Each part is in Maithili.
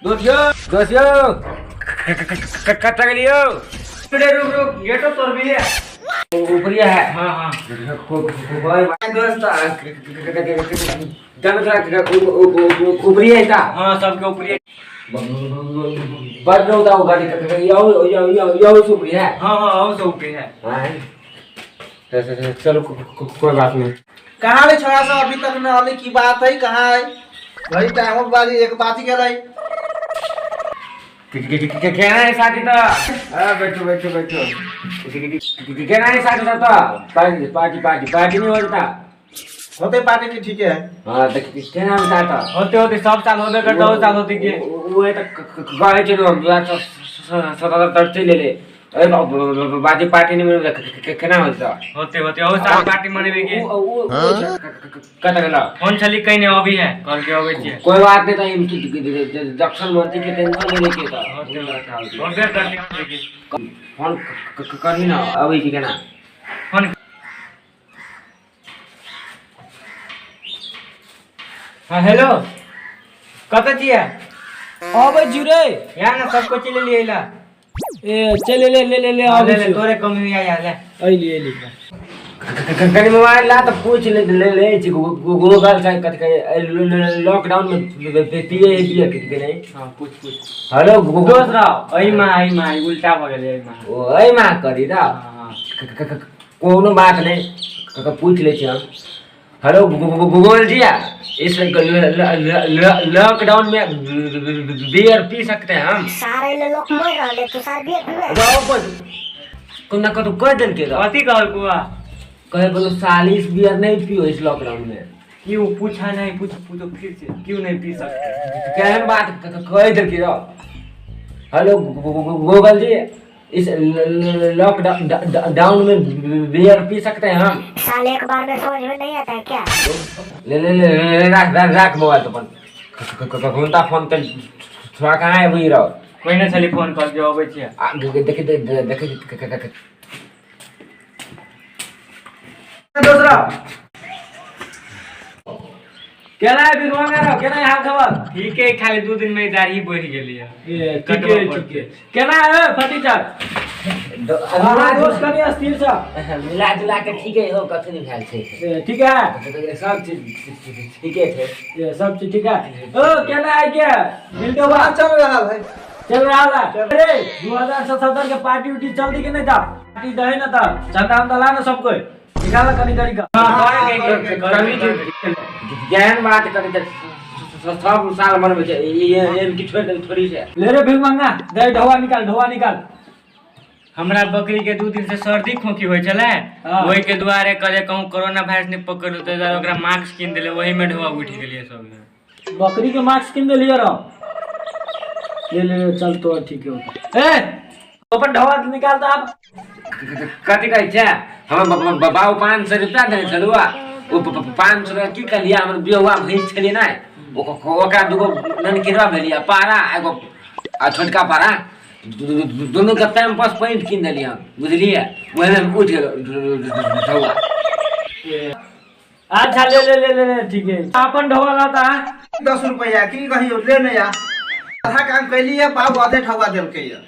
दोस्त यौ, दोस्त यौ, कतऽ गेलियौ? रे रुक रुक, गेटो तोड़ भी है। ऊपरिया है। हाँ हाँ। दोस्त ऊपरी है ता। हाँ सबके ऊपरी। बड़ रौदा उगाड़ी यौ यौ यौ यौ ऊपरी है। हाँ हाँ आओ सब ऊपरी है। हाँ चलो कोई बात नहीं। कहाँ रे छोड़ा सब अभी तक न आले, की बात है, कहाँ है भाई? टाइम बाजी एक बात गेलै। केना है साथी त? बैठो बैठो बैठो। केना है साथी सब त? पार्टी पार्टी पार्टी पार्टी नहीं होता। होते पार्टी की ठीक है। हाँ त केना होता त? होते होते सब साल होबे करते, हो साल होते के वो है त कहे छै 2077 चलि एलै। अरे बाजी पार्टी नहीं मिले, केना होता? होते होते हो साल पार्टी मनेबे के। कतऽ गेल? फोन छली कहीं अभी है, कल के अबै छियै। कोई बात नहीं, त दक्षिण मंत्री के टेंशन नहीं लेके त होते होते होबे करते के। फोन करही न, अबै छी केना? फोन। हाँ हेलो, कतऽ छियै? अबै छी रे। यहाँ ना सब कुछ ले लिए ला। ए चल ले ले ले ले। हाँ, आबै ले ले छी। तोरे कमी आया ले। अइली अइली। कनि मोबाइल ला त पूछ ले ले ले छी गूगल से कथि कहे लॉकडाउन में पिए है बियर के नहीं। हाँ पूछ पूछ। हेलो दोस्त रहो, एहि में एहि में उल्टा भऽ गेलै एहि में। ओ एहिमे करी र। हाँ हाँ। कोनो बात नहीं, पूछ ले छी हम। हेलो गूगल जी, इस लॉकडाउन में बियर पी सकते हैं हम? सारे ले लोग मर रहले, तू सार बियर पीबे? कोना कतौ कह देलकै र। कथी कहल कुआ? कहे बोलो साली इस बियर नहीं पियो इस लॉकडाउन में। क्यों पूछा नहीं? पूछ पूछो फिर से, क्यों नहीं पी सकते? केहन बात कह देलकै र। हेलो गूगल जी, इस लॉकडाउन डाउन में बियर पी सकते हैं हम? साले एक बार में समझ में नहीं आता है क्या? ले ले ले ले, राख राख राख मोबाइल तो अपन घूमता फोन कर थोड़ा। कहाँ है बुझ रहो? पहिने छली फोन कल के अबै छियै। देख देख देख। दोसरा केना है बिगवाना रहो, केना है हाल खबर? ठीक है, खाली 2 दिन में दाढ़ी बढ़ि गेली है। ए ठीक है ठीक है। केना है फटीचर? हमारा दोस्त कनि स्थिर छ। मिला जुला के ठीक है हो, कथी नहीं भेल छै। ए ठीक है। सब चीज ठीके छै। ए सब चीज ठीक है। ओ केना है के बिल्डोबा? चल रहल है। चल रहा है रे। 2077 के पार्टी उटी चलती कि नहीं था? पार्टी दहे ना था, चंदा उंदा ला ना, सब कोई निकाल कनी कनी का। ज्ञान बात करे त सब साल मनबै छै, एम की छोड़ि देबै थोड़ी छै। ले रे भीख मंगा दे, ढोआ निकाल ढोआ निकाल। हमरा बकरी के 2 दिन से सर्दी खोखी होइ छलै। हाँ। ओहि के दुआरे कहले कहूँ कोरोना वायरस नहीं पकड़ लेतै, दुआरे ओकरा मास्क कीन देले, ओही में ढोआ उठि गेलियै सब। बकरी के मास्क किन देलिए रहो? ले ले ले, चल तो ठीक है। ए अपन ढोआ निकाल तो आप। कथी कहै छै? हमर बाबू 500 रुपया देने छलुआ, ओ 500 रुपया की कहलियै, हमर बियहुआ भैंस छलियै ने, ओकरा दूगो ननकिरवा भेलियै पारा, एगो आ छोटका पारा, दुनू के पैम्पस पैंट कीन देलियै हम, बुझलियै? ओहिमे उठि गेल ढौआ। अच्छा ले ले ले ले ले ठीक है। अपन ढोआ लाता है। 10 रुपया की कहियो ले ने या, आधा काम कैलिए बाबू आधे ठौआ देलकै या।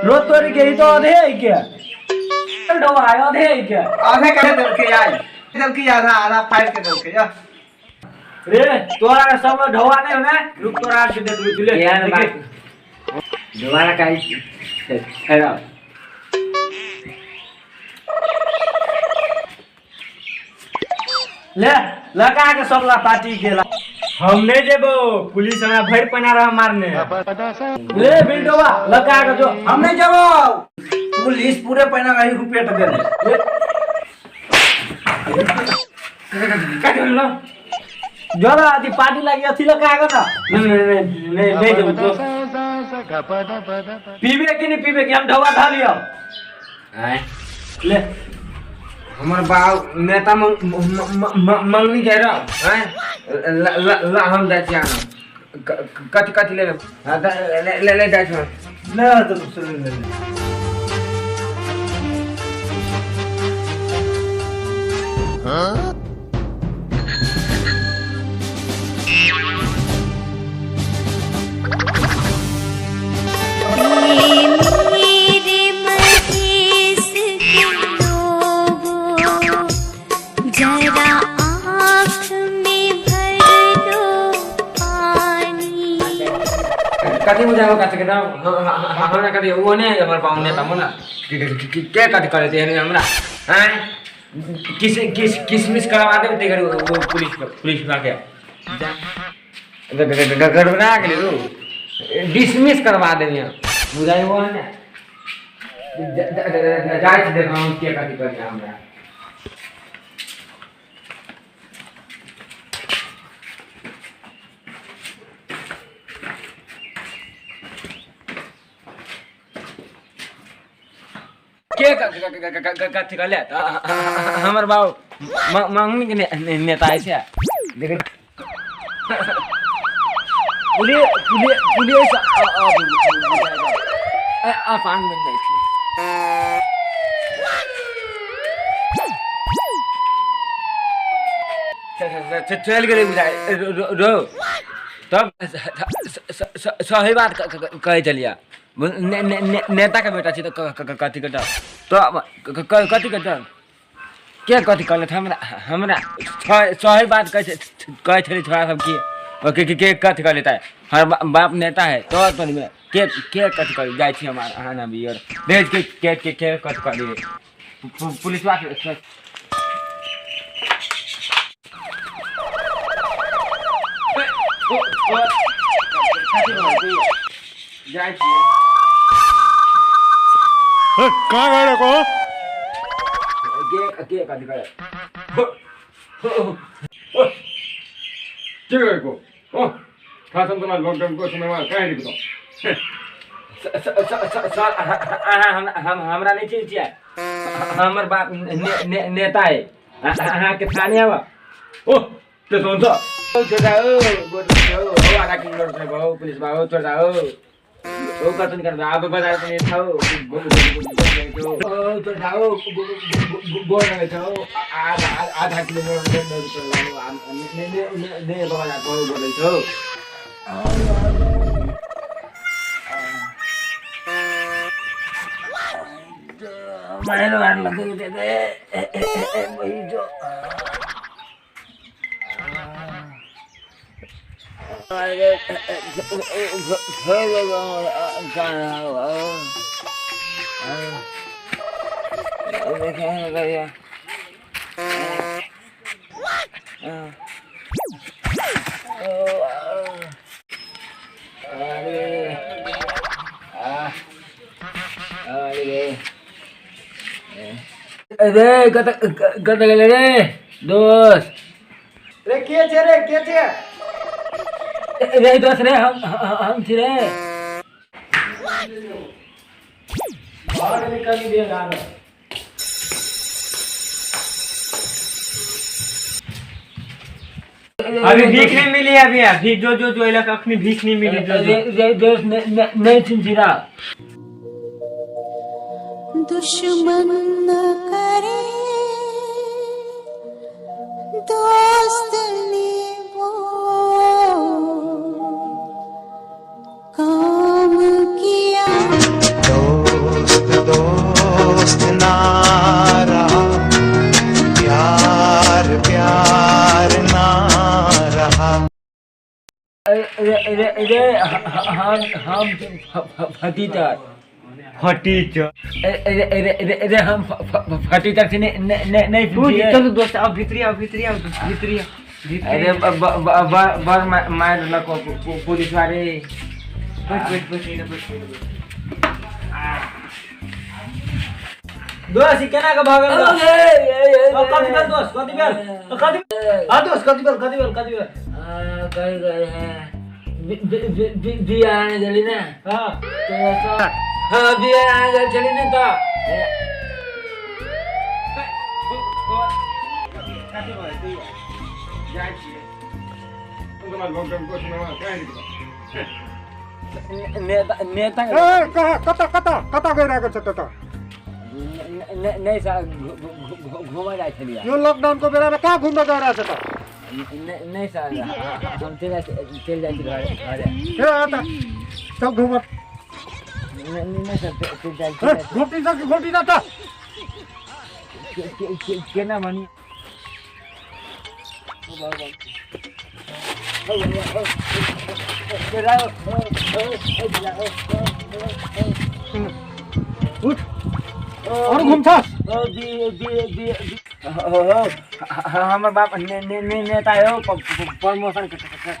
रोज तोरी के ही तो आधे है क्या ढोआ है? आधे है क्या? आधे कहे देलकै, आइ देलकै आधा आधा फाड़ि के देलकै या। रे तोरा के सब लोग ढोआ नहीं होना, रुक तोरा के देख लू ले। एहन बात दोबारा कहै ठहराउ। ले लगा के सब ला पार्टी के ला। हम नहीं जेबो, पुलिस हमरा भरि पना रह मारने। ले बिल्डोवा लगा के जो। हम नहीं जेबो, पुलिस पूरे पैना रही हुपेट देने। काटि लो। जरा अथी पार्टी लागी अथी लगा के ना। नहीं नहीं नहीं नहीं जेबो दोस्त। पीबे कि नहीं पीबे कि हम ढोआ खा लियो। आँय? ले। हमर बाप नेता मंगनी के रह आँय, ला हम जाइ छी आना। कथी कथी लेबै? हाँ, ले ले ले जाइ छी हम। ले तो ले ले ले। कथी बुझाबो कथी के नाम हमरा कथी ओ नहि हमर बाबू नेता मोना के कथी करे छै हमरा हैं किस किस किसमिस करवा देब ते पुलिस पुलिस के गड़बड़ा गेलै रो डिसमिस करवा देब बुझाइबो ने जाइ छी देखा के कथी करे हमरा के कथी कहले हमर बाबू मंगनी के नेता है छै देख पुलिस पुलिस पुलिस अपांग बन जाइ छै चलि गेलै बुझाइ रो तब सही बात कहै छलियै नेताके बेटा छी तऽ कथी के तब कथी के के कथी कहलथि हमरा हमरा सही बात कहै कहै छलै छोड़ा सब कि के के कथी कहले हमर बाप नेता है तो के के कथी कहै जाइ छी हम अहाँ ना भी और देख के के के के कथी कहलियै पुलिसवा के जाइ छियै। कहाँ गए रखो? के के कथी कहै के गरेको हो? थाहा छ नि त लकडाउनको समयमा कहाँ हिँडेको त? सर, अहाँ हमरा नहि चिन्है छियै? हमर बाप नेता है, अहाँके थाहा नहि हब। ओ त्यसो हुन्छ। छोटा हो हो आधा किलोमिटर भयो पुलिस भयो छोटा हो ओ कतन गर्दा अब बजार पनि छ छोटा हो गोर छ आधा आधा किलोमिटर बजार बोल्दैछ। अरे कत कत गेलै रे दोस्त? रे के छे रे, के छे रे दोस्त? रे हम छी रे। घर निकली दे गाना। अभी भीख नहीं मिली, अभी अभी जो जो जो इलाका अखनी भीख नहीं मिली जो जो। रे दोस्त, नहीं चिन्ह रा। दुश्मन न करे दोस्त ने वो काम किया। दोस्त दोस्त ना रहा, प्यार प्यार ना रहा। रे रे रे हम फटीचर फटीचर। रे रे रे रे हम फटीचर से नहीं नहीं। तू चल दोस्त, अब भीतरी आओ, भीतरी आओ, भीतरी आओ। अरे बर मार लको पुलिस वाले। बैठ बैठ बैठ बैठ बैठ। दोस्त, ई केना के भगल? कथी भेल दोस्त? कथी भेल? कथी? हाँ दोस्त, कथी भेल, कथी भेल, कथी भेल? कही गए हैं बिया आने गेली ने। हाँ हाँ, बिया आने गेल छली ने तऽ नेता नेता ए कहाँ कता कता कता गइरहेको छ त? नहि सर, घुमऽ जाइ छलियै। यो लकडाउनको बेलामा कहाँ घुम्न गइरहेको छ त? नहि सर, हम चलि चलि जाइ छी घरे घरे। ए त चल घुम। नहि सर, चलि जाइ ए, घोटी जा, घोटी जा त। केना भनी? उठ और घुमछस। हमर बाप ने ने ने नेता हो, प्रमोशन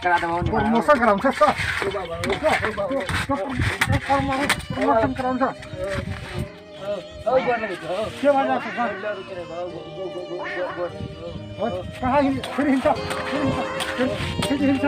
करा देबो। प्रमोशन कराउँछस् त, प्रमोसन कराउँछ के भइरहेको छ? कहाँ हिँड, फेरि हिँड्छ, फेरि हिँड्छ, फेरि हिँड्छ।